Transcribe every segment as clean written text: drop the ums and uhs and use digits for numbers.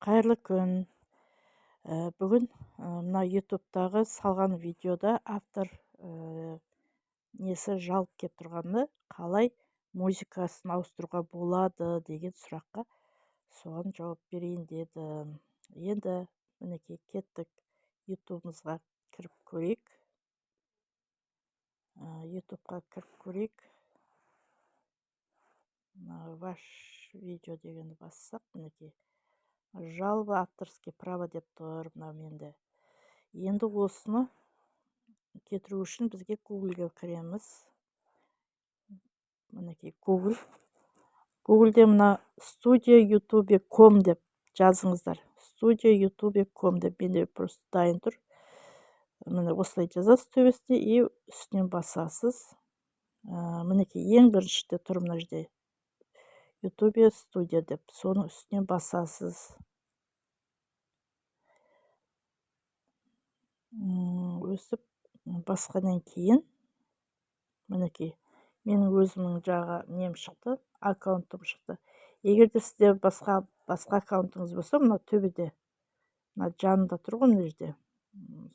Қайырлы күн! Бүгін мына Ютубтағы салған видеода автор несі жалып кеп тұрғаны, қалай музыкасын ауыстыруға болады деген сұраққа соған жауап берейін дедім. Енді мінекей, кеттік, Ютубымызға кіріп көрейік. Ютубқа кіріп көрейік. «Ваш видео» дегенді бассақ, мінекей, «Жалоба авторский право» деп тұр мына менде. Енді осыны кетіру үшін бізге Гуглге кіреміз. Мінекей, Google. Гуглде мына «студия ютубе ком» деп жазыңыздар. «Студия ютубе ком» деп менде просто дайын тұр. Міне, осылай жазасыз төбесіне и үстінен басасыз. Мінекей, ең біріншіде тұр мына жерде «Ютубе студия» деп, соның үстіне басасыз. Өстіп басқаннан кейін, мінекей, менің өзімнің жағы нем шықты, аккаунтым шықты. Егер де сізде басқа басқа аккаунтыңыз болса, мына төбеде, мына жанында тұр ғой мына жерде,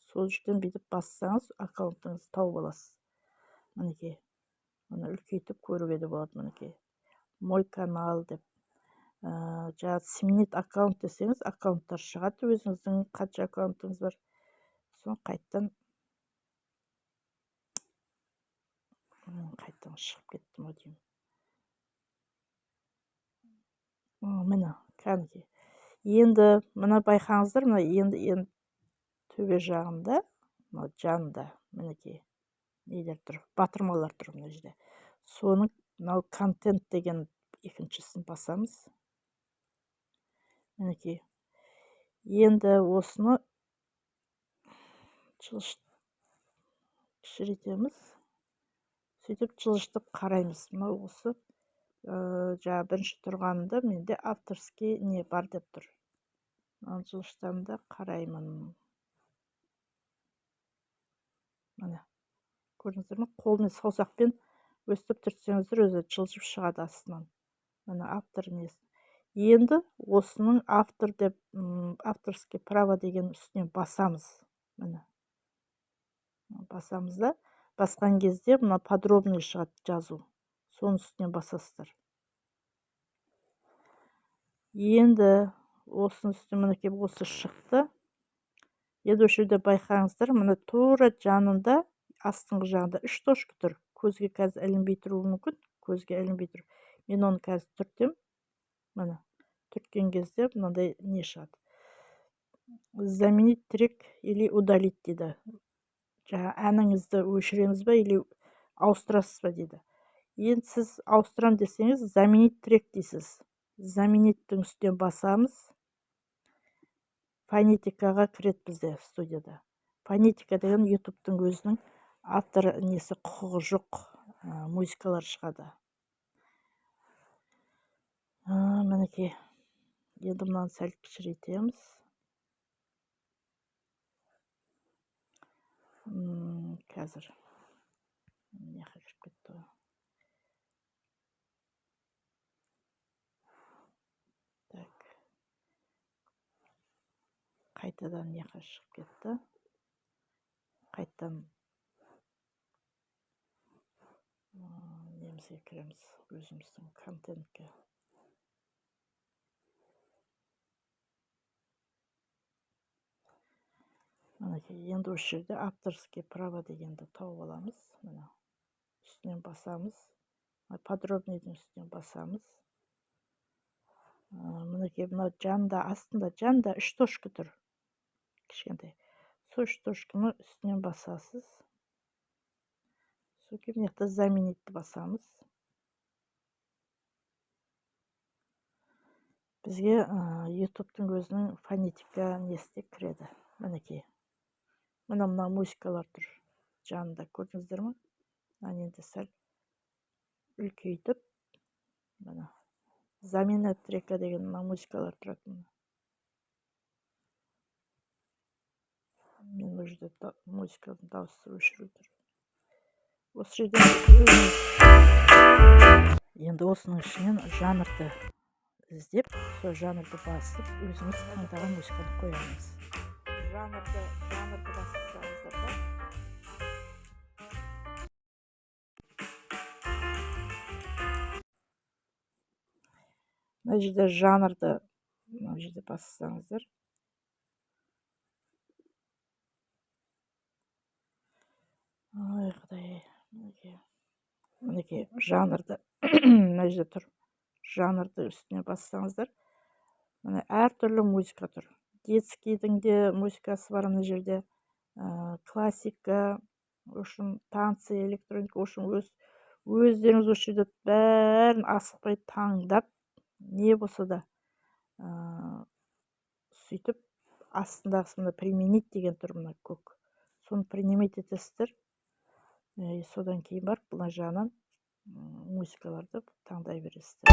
сол жерден бүйтіп бассаңыз, аккаунтыңызды тауып аласыз. Мінекей, мұны үлкейтіп көруге де болады. Мінекей, «Мой канал» деп, жаңағы «Сменить аккаунт» десеңіз, аккаунттар шығады, өзіңіздің қанша аккаунтыңыз бар. Соны қайтадан қайтадан шығып кеттім ау деймін. Міне, кәнекей, енді мына байқаңыздар, мына енді төбе жағында, мына жанында, мінекей, нелер тұр, батырмалар тұр мына жерде. Соның мынау «Контент» деген екіншісін басамыз. Мінекей, енді осыны кішірейтеміз, сөйтіп жылжытып қараймыз. Мынау осы жаңағы бірінші тұрғанында менде авторский не бар деп тұр. Мынаны жылжытамын да қараймын. Міне, көрдіңіздер ме? Қолмен, саусақпен өстіп түртсеңіздер, өзі жылжып шығады астынан. Міне, автор несі. Енді осының «Автор» деп, «Авторский право» деген үстіне басамыз. Міне, басамыз да, басқан кезде мына «Подробный» шығады жазу, соның үстіне басасыздар. Енді осының үстіне, мінекей, осы шықты. Енді осы жерде байқаңыздар, мына тура жанында, астыңғы жағында үш точка тұр. Көзге қазір ілінбей тұруы мүмкін, көзге ілінбей тұр. Мен оны қазір түртемін. Міне, түрткен кезде мынандай не шығады: «Заменить трек или удалить» дейді. Жаңа әніңізді өшіреміз ба или ауыстырасыз ба дейді. Енді сіз ауыстырам десеңіз, «Заменить трек» дейсіз. «Заменить» тің үстінен басамыз. Фонетикаға кіреді бізде студияда. Фонетика деген Ютубтың өзінің автор несі, құқығы жоқ музыкалар шығады. Мінекей, енді мынаны сәл кішірейтеміз. Қазір мына жаққа кіріп кетті ғой. Так, қайтадан мына жаққа шығып кетті. Қайтадан немізге кіреміз, өзіміздің контентке. Мінекей, енді осы жерде «Авторский право» дегенді тауып аламыз. Міне, үстінен басамыз, «Подробный» дың үстінен басамыз. Мінекей, мынау жанында, астында, жанында үш точка тұр кішкентай. Сол үш точканы үстінен басасыз. Содан кейін мына жақта «Заменить» ті басамыз. Бізге Ютубтың өзінің фонетика несіне кіреді. Мінекей, мына мына музыкалар тұр жанында, көрдіңіздер ма? Мынаны енді сәл үлкейтіп, мына «Замена трека» деген мына музыкалар тұрады. Мен бұл жерде музыканың дауысы өшіру тұр. Осы жерден енді осының ішінен жанрды іздеп, сол жанрды басып, өзіңіз таңдаған музыканы қоямыз. Жанрды бассаңыздар да. Мына жерде жанрды, мына жерде бассаңыздар. Ой, құдай, мінекей жанрды мына жерде тұр. Жанрды үстіне бассаңыздар, міне әртүрлі музыка тұр. Детскийдің де музыкасы бар мына жерде, классика, в общем, танцы, электроника, в общем, өздеріңіз осы жерде бәрін асықпай таңдап, не болса да, сөйтіп астындағысы мына применить деген тұр, мына көк. Соны принимать етесіздер. Содан кейін барып мына жағынан музыкаларды таңдай бересіздер.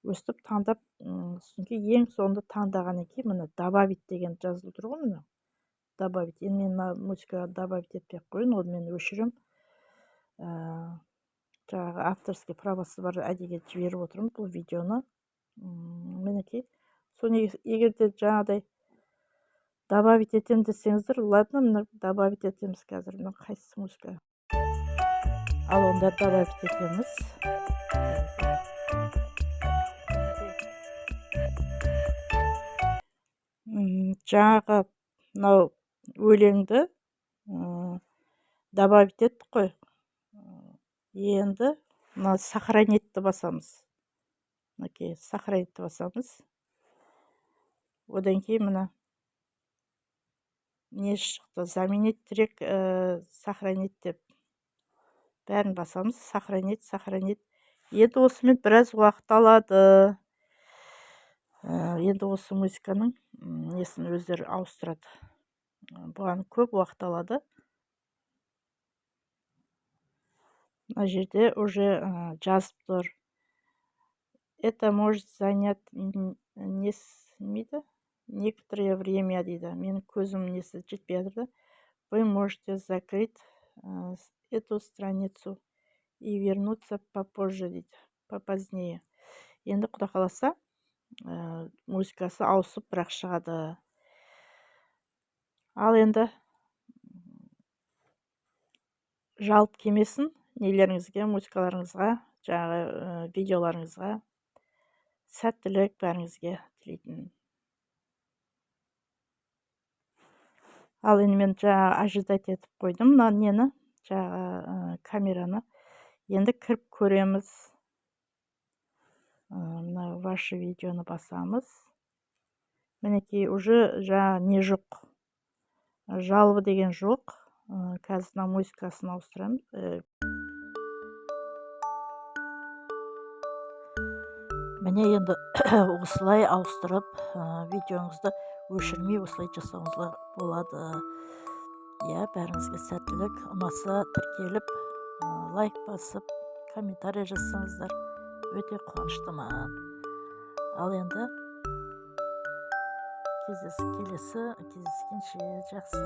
Өстіп таңдап, содан кейін ең соңында таңдағаннан кейін мына добавить деген жазылып тұр ғой, мына добавить. Енді мен мына музыкаға добавить етпей ақ қояйын, оны мен өшіремін. Жаңағы авторский правосы бар әдеге жіберіп отырмын бұл видеоны. Мінекей, соны егер де жаңағыдай добавить етемін десеңіздер, ладно, мына добавить етеміз қазір. Мына қайсысы музыка? Ал онда добавить етеміз. Жаңағы мынау өлеңді добавить еттік қой. Енді мына сохранитьті басамыз. Мінекей, сохранитьті басамыз. Одан кейін мына не шықты, заменить трек, сохранить деп бәрін басамыз. Сохранить, сохранить. Енді осымен біраз уақыт алады. Енді осы музыканың несін өздері ауыстырады. Бұған көп уақыт алады. Мына жерде уже жазып тұр. Это может занять некоторое время дейді. Менің көзім несі жетпей жатыр да. Вы можете закрыть эту страницу и вернуться попозже дейді, попозднее. Енді құдай қаласа, музыкасы ауысып бірақ шығады. Ал енді жалып келмесін нелеріңізге, музыкаларыңызға, жаңағы видеоларыңызға сәттілік бәріңізге тілейтін. Ал енді мен жаңа ожидать етіп қойдым мына нені, жаңағы камераны. Енді кіріп көреміз. Мына ваши видеоны басамыз. Мінекей, уже жаңа не жоқ, жалобы деген жоқ. Қазір мына музыкасын ауыстырамыз. Міне енді осылай ауыстырып, видеоңызды өшірмей осылай жасауыңызға болады. Иә, бәріңізге сәттілік. Ұнаса тіркеліп, лайк басып, комментарий жазсаңыздар өте қуаныштымын. Ал енді келесі кездескенше жақсы.